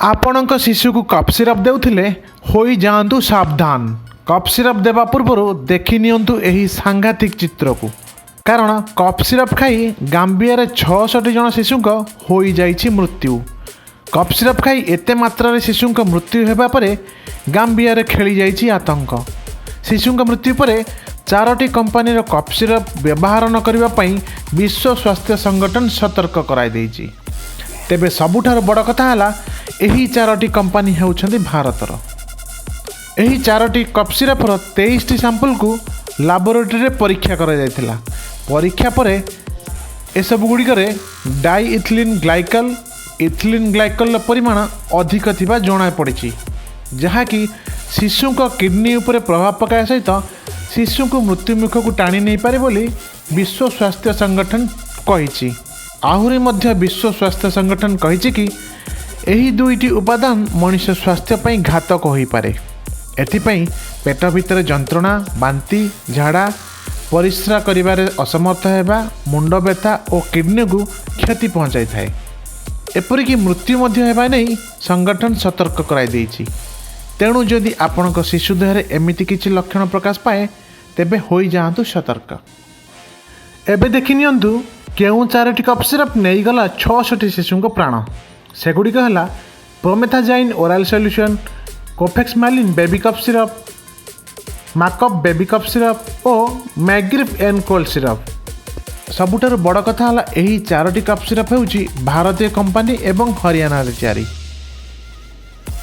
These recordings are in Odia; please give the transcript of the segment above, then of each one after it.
ଆପଣଙ୍କ ଶିଶୁକୁ କଫ୍ ସିରପ୍ ଦେଉଥିଲେ ହୋଇଯାଆନ୍ତୁ ସାବଧାନ। କଫ୍ ସିରପ୍ ଦେବା ପୂର୍ବରୁ ଦେଖି ନିଅନ୍ତୁ ଏହି ସାଂଘାତିକ ଚିତ୍ରକୁ, କାରଣ କଫ୍ ସିରପ୍ ଖାଇ ଗାମ୍ବିଆରେ 66 ଜଣ ଶିଶୁଙ୍କ ହୋଇଯାଇଛି ମୃତ୍ୟୁ। କଫ୍ ସିରପ୍ ଖାଇ ଏତେ ମାତ୍ରାରେ ଶିଶୁଙ୍କ ମୃତ୍ୟୁ ହେବା ପରେ ଗାମ୍ବିଆରେ ଖେଳିଯାଇଛି ଆତଙ୍କ। ଶିଶୁଙ୍କ ମୃତ୍ୟୁ ପରେ ଚାରୋଟି କମ୍ପାନୀର କଫ୍ ସିରପ୍ ବ୍ୟବହାର ନ କରିବା ପାଇଁ ବିଶ୍ୱ ସ୍ୱାସ୍ଥ୍ୟ ସଂଗଠନ ସତର୍କ କରାଇଦେଇଛି। ତେବେ ସବୁଠାରୁ ବଡ଼ କଥା ହେଲା, ଏହି ଚାରୋଟି କମ୍ପାନୀ ହେଉଛନ୍ତି ଭାରତର। ଏହି ଚାରୋଟି କଫ୍ ସିରପ୍ର 23ଟି ସାମ୍ପଲକୁ ଲାବୋରେଟୋରୀରେ ପରୀକ୍ଷା କରାଯାଇଥିଲା। ପରୀକ୍ଷା ପରେ ଏସବୁ ଗୁଡ଼ିକରେ ଡାଇ ଇଥିଲିନ୍ ଗ୍ଲାଇକଲ୍, ଇଥିଲିନ୍ ଗ୍ଲାଇକଲ୍ର ପରିମାଣ ଅଧିକ ଥିବା ଜଣାପଡ଼ିଛି, ଯାହାକି ଶିଶୁଙ୍କ କିଡ଼ନୀ ଉପରେ ପ୍ରଭାବ ପକାଇବା ସହିତ ଶିଶୁଙ୍କୁ ମୃତ୍ୟୁମୁଖକୁ ଟାଣି ନେଇପାରେ ବୋଲି ବିଶ୍ୱ ସ୍ୱାସ୍ଥ୍ୟ ସଂଗଠନ କହିଛି। ଆହୁରି ମଧ୍ୟ ବିଶ୍ୱ ସ୍ୱାସ୍ଥ୍ୟ ସଂଗଠନ କହିଛି କି ଏହି ଦୁଇଟି ଉପାଦାନ ମଣିଷ ସ୍ୱାସ୍ଥ୍ୟ ପାଇଁ ଘାତକ ହୋଇପାରେ। ଏଥିପାଇଁ ପେଟ ଭିତରେ ଯନ୍ତ୍ରଣା, ବାନ୍ତି, ଝାଡ଼ା, ପରିସ୍ରା କରିବାରେ ଅସମର୍ଥ ହେବା, ମୁଣ୍ଡ ବ୍ୟଥା ଓ କିଡ଼ନୀକୁ କ୍ଷତି ପହଞ୍ଚାଇଥାଏ। ଏପରିକି ମୃତ୍ୟୁ ମଧ୍ୟ ହେବା ନେଇ ସଂଗଠନ ସତର୍କ କରାଇ ଦେଇଛି। ତେଣୁ ଯଦି ଆପଣଙ୍କ ଶିଶୁ ଦେହରେ ଏମିତି କିଛି ଲକ୍ଷଣ ପ୍ରକାଶ ପାଏ, ତେବେ ହୋଇଯାଆନ୍ତୁ ସତର୍କ। ଏବେ ଦେଖି ନିଅନ୍ତୁ କେଉଁ ଚାରୋଟି କଫ୍ ସିରପ୍ ନେଇଗଲା 66 ଶିଶୁଙ୍କ ପ୍ରାଣ। ସେଗୁଡ଼ିକ ହେଲା ପ୍ରୋମେଥାଜାଇନ୍ ଓରାଲ୍ ସଲ୍ୟୁସନ୍, କୋଫେକ୍ସମାଲିନ୍ baby cough syrup, Makoff baby cough syrup ଓ ମ୍ୟାଗ୍ରିଫ୍ ଏନ୍ କୋଲ୍ଡ ସିରପ୍। ସବୁଠାରୁ ବଡ଼ କଥା ହେଲା, ଏହି ଚାରୋଟି କଫ୍ ସିରପ୍ ହେଉଛି ଭାରତୀୟ କମ୍ପାନୀ ଏବଂ ହରିୟାଣାରେ ତିଆରି।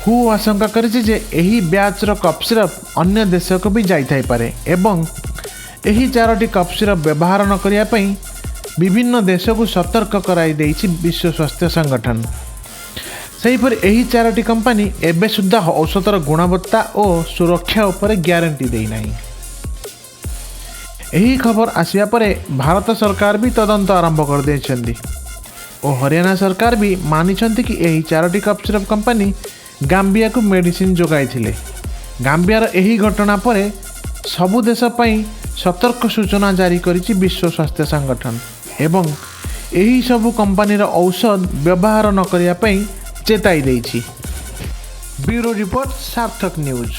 ହୁ ଆଶଙ୍କା କରିଛି ଯେ ଏହି ବ୍ୟାଚ୍ର କଫ୍ ସିରପ୍ ଅନ୍ୟ ଦେଶକୁ ବି ଯାଇଥାଇପାରେ ଏବଂ ଏହି ଚାରୋଟି କଫ୍ ସିରପ୍ ବ୍ୟବହାର ନ କରିବା ପାଇଁ ବିଭିନ୍ନ ଦେଶକୁ ସତର୍କ କରାଇ ଦେଇଛି ବିଶ୍ୱ ସ୍ୱାସ୍ଥ୍ୟ ସଂଗଠନ। ସେହିପରି ଏହି ଚାରୋଟି କମ୍ପାନୀ ଏବେ ସୁଦ୍ଧା ଔଷଧର ଗୁଣବତ୍ତା ଓ ସୁରକ୍ଷା ଉପରେ ଗ୍ୟାରେଣ୍ଟି ଦେଇନାହିଁ। ଏହି ଖବର ଆସିବା ପରେ ଭାରତ ସରକାର ବି ତଦନ୍ତ ଆରମ୍ଭ କରିଦେଇଛନ୍ତି ଓ ହରିୟାଣା ସରକାର ବି ମାନିଛନ୍ତି କି ଏହି ଚାରୋଟି କଫ୍ ସିରପ୍ କମ୍ପାନୀ ଗାମ୍ବିଆକୁ ମେଡ଼ିସିନ ଯୋଗାଇଥିଲେ। ଗାମ୍ବିଆର ଏହି ଘଟଣା ପରେ ସବୁ ଦେଶ ପାଇଁ ସତର୍କ ସୂଚନା ଜାରି କରିଛି ବିଶ୍ୱ ସ୍ୱାସ୍ଥ୍ୟ ସଂଗଠନ ଏବଂ ଏହି ସବୁ କମ୍ପାନୀର ଔଷଧ ବ୍ୟବହାର ନ କରିବା ପାଇଁ ଚେତାଇ ଦେଇଛି। ବ୍ୟୁରୋ ରିପୋର୍ଟ, ସାର୍ଥକ ନ୍ୟୁଜ୍।